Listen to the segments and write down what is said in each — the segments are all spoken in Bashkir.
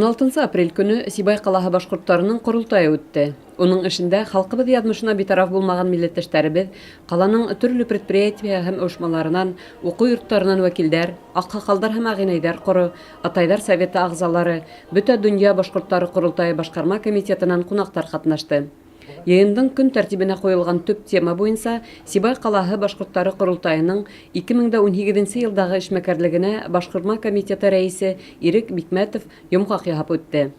16 апрель көнө Сибай ҡалаһы башҡорттарының ҡоролтайы үтте. Уның эшендә халҡыбыҙ яҙмышына битараф булмаған милләттәштәребеҙ, ҡаланың төрлө предприятие һәм ойошмаларынан, уҡыу йорттарынан вәкилдәр, аҡһаҡалдар һәм ағинәйҙәр ҡоро, атайҙар советы ағзалары, Бөтә донъя башҡорттары ҡоролтайы башҡарма комитетынан ҡунаҡтар ҡатнашты. Йыйындың көн тәртибенә ҡуйылған төп тема буйынса Сибай ҡалаһы башҡорттары ҡоролтайының 2018 йылдағы эшмәкәрлегенә башҡарма комитеты рәйесе Ирек Бикмәтов йомғаҡ яһап үтте.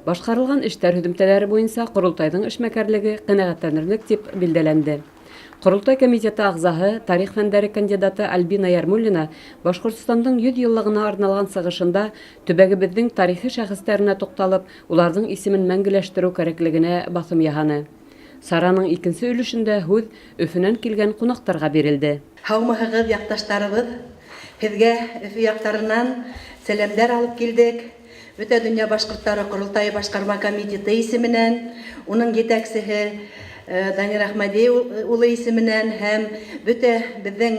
Башҡарылған эштәр һөҙөмтәләре буйынса ҡоролтайҙың эшмәкәрлеге ҡәнәғәтләнерлек тип билдәләнде. Ҡоролтай комитеты ағзаһы, тарих фәндәре кандидаты Альбина Ярмуллина Башҡортостандың 100 йыллығына арналған сығышында төбәгебеҙҙең тарихи шәхестәренә туҡталып, уларҙың исемен мәңгеләштереү кәрәклегенә баҫым яһаны. Сараның икенсе өлөшөндә һүҙ Өфөнән килгән ҡунаҡтарға бирелде. Һаумыһығыҙ, яҡташтарыбыҙ! Һеҙгә Өфө яҡтарынан сәләмдәр алып килдек. Бөтә дөнья башҡорттары ҡоролтайы башҡарма комитеты исеменән, уның етәксеһе Данир Әхмәди улы исеменән һәм бөтә беҙҙең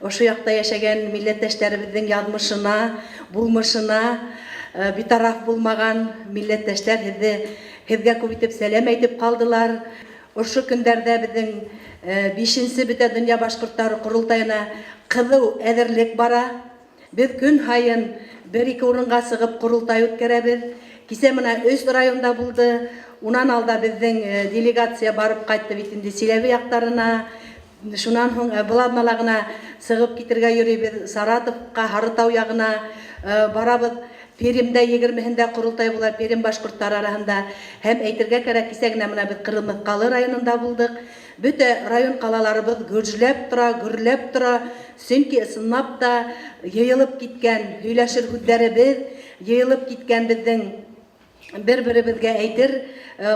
ошо яҡта йәшәгән милләттәштәребеҙҙең яҙмышына, булмышына битараф булмаған милләттәштәр һеҙҙе һеҙгә күп итеп сәләм әйтеп ҡалдылар. Ошо көндәрҙә беҙҙең бишенсе Бөтә донъя башҡорттары ҡоролтайына ҡыҙыу әҙерлек бара. Беҙ көн һайын бер-ике урынға сығып ҡоролтай үткәрәбеҙ. Кисә мына өс районда булды. Унан алда беҙҙең делегация барып ҡайтты бит инде Силәбе яҡтарына. Шунан һуң был аҙнала ғына сығып китергә йөрөйбөҙ Саратовҡа, Һарытау яғына барабыҙ. Пермьдә егермеһендә ҡоролтай була, Пермь башҡорттары араһында. Һәм әйтергә кәрәк, кисә генә мына беҙ Ҡырмыҫҡалы районында булдыҡ. Бөтә район ҡалаларыбыҙ гөжләп тора, гөрләп тора. Сөнки ысынлап та йыйылып киткән һөйләшер һүҙҙәребеҙ, йыйылып киткән беҙҙең бер-беребеҙгә әйтер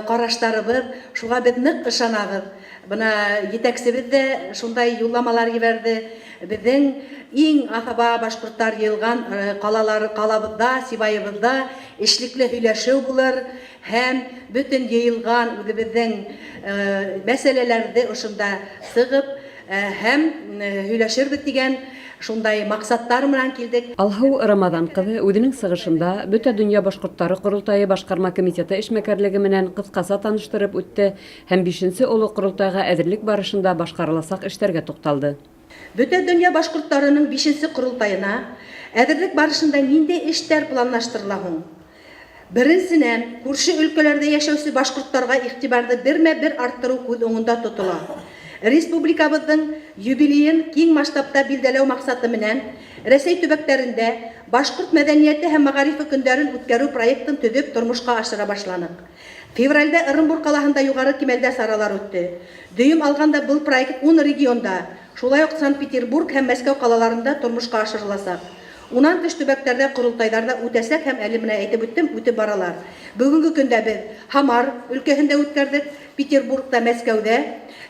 ҡараштарыбыҙ. Шуға беҙ ныҡ ышанабыҙ. Бына етәксебеҙ ҙә шундай юлламалар ебәрҙе. Беҙҙең иң аҫаба башҡорттар йыйылған ҡалалар, ҡалабыҙҙа, Сибайыбыҙҙа эшлекле һөйләшеү булыр һәм бөтөн йыйылған үҙебеҙҙең мәсьәләләрҙе ошонда сығып һәм һөйләшербеҙ тигән шундай маҡсаттар менән килдек. Алһыу Рамаҙан ҡыҙы үҙенең сығышында Бөтә донъя башҡорттары ҡоролтайы башҡарма комитеты эшмәкәрлеге менән ҡыҫҡаса таныштырып үтте һәм бишенсе оло ҡоролтайға әҙерлек барышында башҡарыласаҡ эштәргә туҡталды. Бөтә донъя башҡорттарының бишенсе ҡоролтайына әҙерлек барышында ниндәй эштәр планлаштырыла һуң? Беренсенән, күрше өлкәләрҙә йәшәүсе башҡорттарға иғтибарҙы бермә-бер арттырыу күҙ уңында тотола. Республикабыҙҙың юбилейын киң масштабта билдәләү маҡсаты менән Рәсәй төбәктәрендә Башҡорт мәҙәниәте һәм мәғарифы көндәрен үткәреү проектын төҙөп тормошҡа ашыра башланыҡ. Февральдә Ырымбур ҡалаһында юғары кимәлдә саралар үтте. Дөйөм алғанда был проект ун регионда, шулай уҡ Санкт-Петербург һәм Мәскәү ҡалаларында тормошҡа ашырыласаҡ. Унан тыш төбәктәрҙә ҡоролтайҙар ҙа үтәсәк һәм әле менә әйтеп үттем, үтеп баралар. Бөгөнгө көндә беҙ Һамар өлкәһендә үткәрҙек, Петербургта, Мәскәүҙә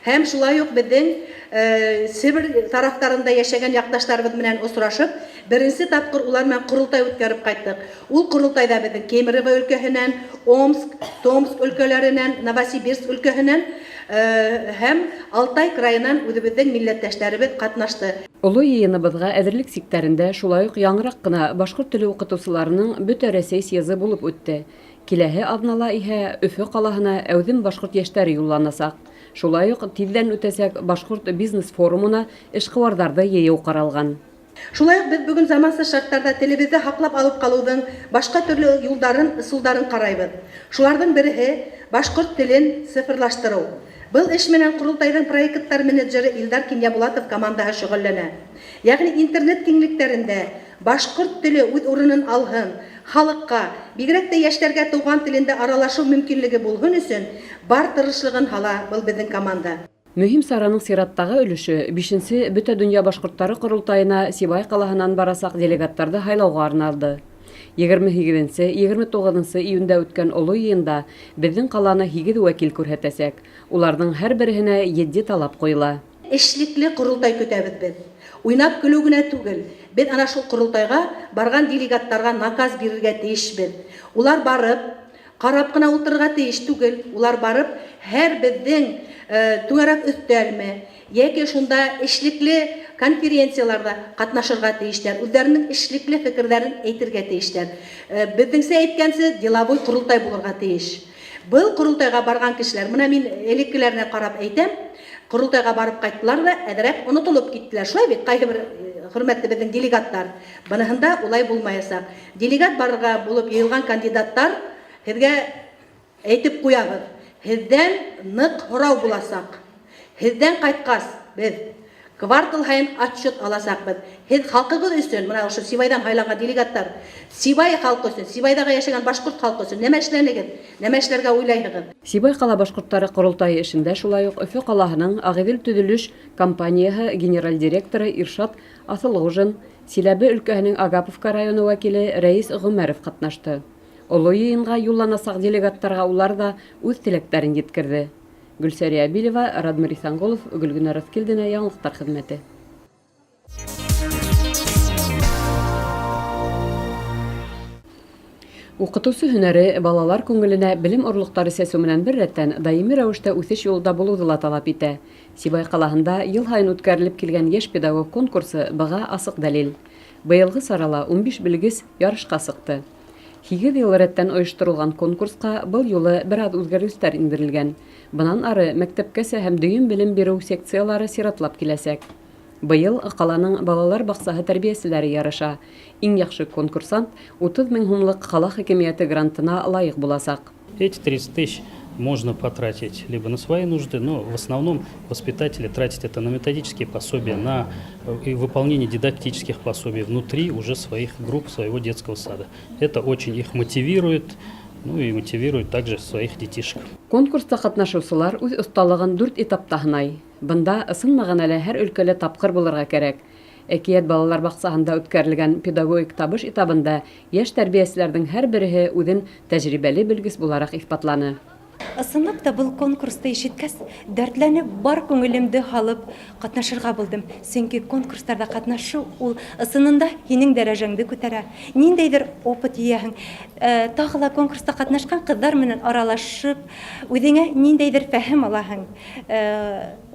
һәм шулай уҡ беҙҙең Себер тарафтарында йәшәгән яҡташтарыбыҙ менән осрашып, беренсе тапҡыр улар менән ҡоролтай үткәреп ҡайттыҡ. Ул ҡоролтайҙа беҙҙең Кемерово өлкәһенән, Омск, Томск өлкәләренән, Новосибирск өлкәһенән һәм Алтай краенан үҙебеҙҙең милләттәштәребеҙ ҡатнашты. Оло йыйыныбыҙға әҙерлек сиктәрендә шулай уҡ яңыраҡ ҡына башҡорт теле уҡытыусыларының Бөтә Рәсәй съезы булып үтте. Киләһе аҙнала иһә Өфө ҡалаһына әүҙем башҡорт йәштәре юлланасаҡ. Шулай уҡ тиҙҙән үтәсәк Башҡорт бизнес-форумына эшҡыуарҙарҙы йыйыу ҡаралған. Шулай уҡ беҙ бөгөн заманса шарттарҙа телебеҙҙе һаҡлап алып ҡалыуҙың башҡа төрлө юлдарын, ысулдарын ҡарайбыҙ. Шуларҙың береһе, башҡорт телен цифрлаштырыу. Был эш менән Ҡоролтайҙың проекттар менеджеры Илдар Кинйәбулатов командаһы шөғөлләнә. Ягъни интернет киңлектәрендә башҡорт теле үҙ урынын алһын, халыҡҡа, бигерәк тә йәштәргә тыуған телендә аралашыу мөмкинлеге булһын өсөн бар тырышлығын һала был беҙҙең команда. Мөһим сараның сираттағы өлөшө бишенсе Бөтә донъя башҡорттары ҡоролтайына Сибай ҡалаһынан барасаҡ делегаттарҙы һайлауға арналды. 28-нсе, 29-нсы июндә үткән оло йыйында беҙҙең ҡаланы һигеҙ вәкил күрһәтәсәк. Уларҙың һәр береһенә етди талап ҡуйыла. Эшлекле ҡоролтай көтәбеҙ беҙ. Уйнап көлөү генә түгел. Беҙ ана шул ҡоролтайға барған делегаттарға наказ бирергә тейешбеҙ. Улар барып, Ҡарап ҡына ултырырға тейеш түгел. Улар барып һәр беҙҙең түңәрәк өҫтәлме йәки шунда эшлекле конференцияларҙа ҡатнашырға тейештәр, үҙҙәренең эшлекле фекерҙәрен әйтергә тейештәр. Беҙҙеңсә әйткәнсе, деловой ҡоролтай булырға тейеш. Был ҡоролтайға барған кешеләр, бына мин элеккеләренә ҡарап әйтәм, ҡоролтайға барып ҡайттылар ҙа әҙерәк онотолоп киттеләр. Шулай бит, ҡайһы бер хөрмәтле беҙҙең делегаттар. Быныһында улай булмаясаҡ. Делегат барырға булып йыйылған кандидаттар, һеҙгә әйтеп ҡуябыҙ, һеҙҙән ныҡ һорау буласаҡ. Һеҙҙән ҡайтҡас, беҙ квартал һайын отчет аласаҡбыҙ. Һеҙ халҡығыҙ өсөн, бына ошо Сибайҙан һайланған делегаттар, Сибай халҡы өсөн, Сибайҙағы йәшәгән башҡорт халҡы өсөн нәмә эшләнегеҙ, нәмә эшләргә уйлайһығыҙ? Сибай ҡала башҡорттары ҡоролтайы эшендә шулай уҡ Өфө ҡалаһының Ағиҙел төҙөлөш компанияһы генераль директоры Иршат Аҫылғужин, Силәбе өлкәһенең Агаповка районы вәкиле Рәис Ғүмәров ҡатнашты. Оло йыйынға юлланасаҡ делегаттарға улар ҙа үҙ теләктәрен еткерҙе. Гөлсәрия Әбилева, Радмир Иҫәнғолов, Гөлгенә Рыҫкилдина, яңылыҡтар хеҙмәте. Уҡытыусы һөнәре балалар күңеленә белем орлоҡтары сәсеү менән бер рәттән даими рәүештә үҫеш юлында булыуҙы ла талап итә. Сибай ҡалаһында йыл һайын үткәрелеп килгән йәш педагог конкурсы быға асыҡ дәлил. Быйылғы сарала 15 белгес ярышҡа сыҡты. 8 йыл рәттән ойошторолған конкурсҡа был юлы бер аҙ үҙгәрештәр индерелгән. Бынан ары мәктәпкәсә һәм дөйөм белем биреү секциялары сиратлап киләсәк. Быйыл ҡаланың балалар баҡсаһы тәрбиәселәре ярыша. Иң яҡшы конкурсант 30 мең һумлыҡ ҡала хакимиәте грантына лайыҡ буласаҡ. Эти 30 тысяч можно потратить либо на свои нужды, но в основном воспитатели тратят это на методические пособия, на выполнение дидактических пособий внутри уже своих групп, своего детского сада. Это очень их мотивирует, ну и мотивирует также своих детишек. Конкурста ҡатнашыусылар үҙ оҫталығын 4 этапта һынай. Бында ысын мәғәнәлә һәр өлкәлә тапҡыр булырға кәрәк. Әкиәт балалар баҡсаһында үткәрелгән педагогик табыш этабында йәш тәрбиәселәрҙең һәр береһе үҙен тәжрибәле белгес булараҡ иҫбатланы. Ысынлап та был конкурсты ишеткәс, дәртләнеп, бар күңелемде һалып ҡатнашырға булдым. Сөнки конкурстарҙа ҡатнашыу ул ысынында һинең дәрәжәңде күтәрә. Ниндәйҙер опыт йыяһың. Тағы ла конкурста ҡатнашҡан ҡыҙҙар менән аралашып, үҙеңә ниндәйҙер фәһем алаһың,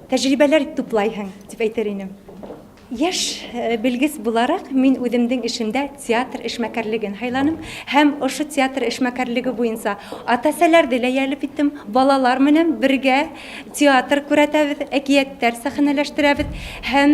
тәжрибәләр туплайһың, тип әйтер инем. Йәш белгес булараҡ мин үҙемдең эшемдә театр эшмәкәрлеген һайланым һәм ошо театр эшмәкәрлеге буйынса ата-әсәләрҙе лә йәлеп иттем. Балалар менән бергә театр күрәтәбеҙ, әкиәттәр сәхнәләштерәбеҙ һәм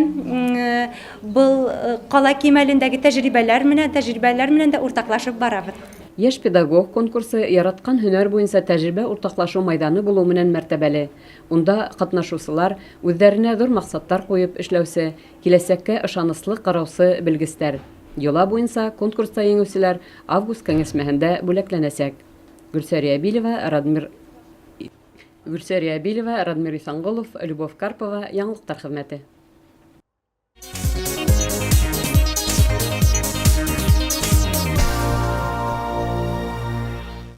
был ҡала кимәлендәге тәжрибәләр менән дә уртаҡлашып барабыҙ. Йәш педагог конкурсы яратҡан һөнәр буйынса тәжрибә уртаҡлашыу майҙаны булыу менән мәртәбәле. Унда ҡатнашыусылар үҙҙәренә ҙур маҡсаттар ҡуйып эшләүсе, киләсәккә ышаныслы ҡараусы белгестәр. Йола буйынса конкурста еңеүселәр август кәңәшмәһендә бүләкләнәсәк. Гөлсәрия Әбилева, Радмир Иҫәнғолов, Любовь Карпова, яңылыҡтар хеҙмәте.